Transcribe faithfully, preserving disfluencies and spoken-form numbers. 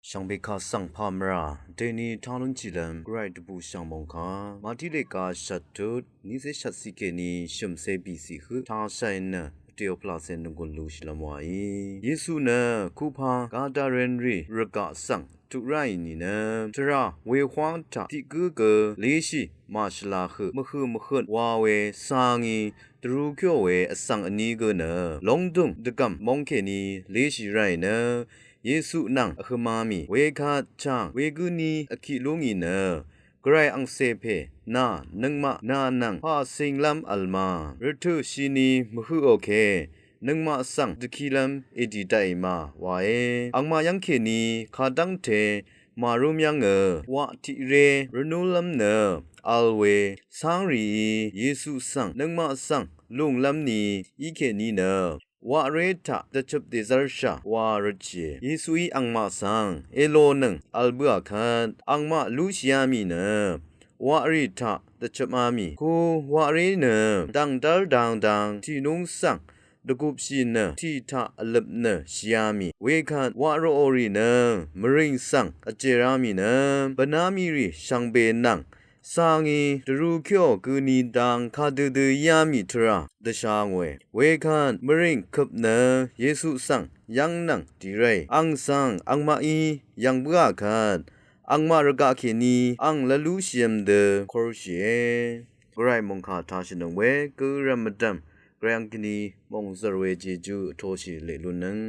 Shvngbe kaq svng pà mvrà deni taq lúnshìlv́m gvray dvbùshv̀ng mòngkà Màtiq leq kà shvt tut niqcé shvt ciq kèní shø̀mcé bìciq høq taq shàì nø vtèò pvlàcè nònggùn lushìlv́m wàí. Yesu nø kupa Gadarenrì rvgaq svng tuq ráì nìnø tvrà wehwá taq tiq gǿ gø léshì màshvla høq mvhøq mvhøt wa we cà ngí dvrū kyó we vsvng vní gø nø lóngdùng dvgv̀m móng kèní léshì ráì nø Yesu nvng vhøma mì wekvt chàng wegǿ ní vkiq lú ngì nø gvray angcè pè nà nøngmaq nà nvng pà cinglv́m vl ma rvtø̀ shini mvhøqò ke nøngmaq svng dvkilv́m èdì daqì ma wae. Angmaq yv́ng kèní kadv́ngte màrúm yv́ngø waq tiqré rvnúlv́m nø vl we cáng rìí Yesu svng nøngmaq svng lùnglv́m ni í kèní nø waqré taq dvchøp dèzv́rshà wa rvtshìe. Yesuí angmaq svng èlònøng vl bǿà kvt angmaq lúshìá mì nø waqrì taq dvchøpá mì ku waqré nø dv̀ngdv́r dangdang tìnúng svng dvgupshì nø tì taq vløp nø shìá mì wekvt waqroqò rì nø mvrìng svng vjèra mì nø bvná mì rì shvngbe nvng cà ngí dvrū kyó gø ni dang kadødø yá mì tvrà dvsha ngòe. Wekvt mvrìng køp nø Yesu svng yv́ng nvng dì ráì ang svng angmaqí yv̀ng bǿà kvt angmaq rvgaq kèní ang lvlúshìvm dø kórshìe. Gvray mòngkà taq shvnøng we gø rv̀m mvdv̀m gvray angkèní mòngzv̀r we jejú vtoshì leq lúnnøng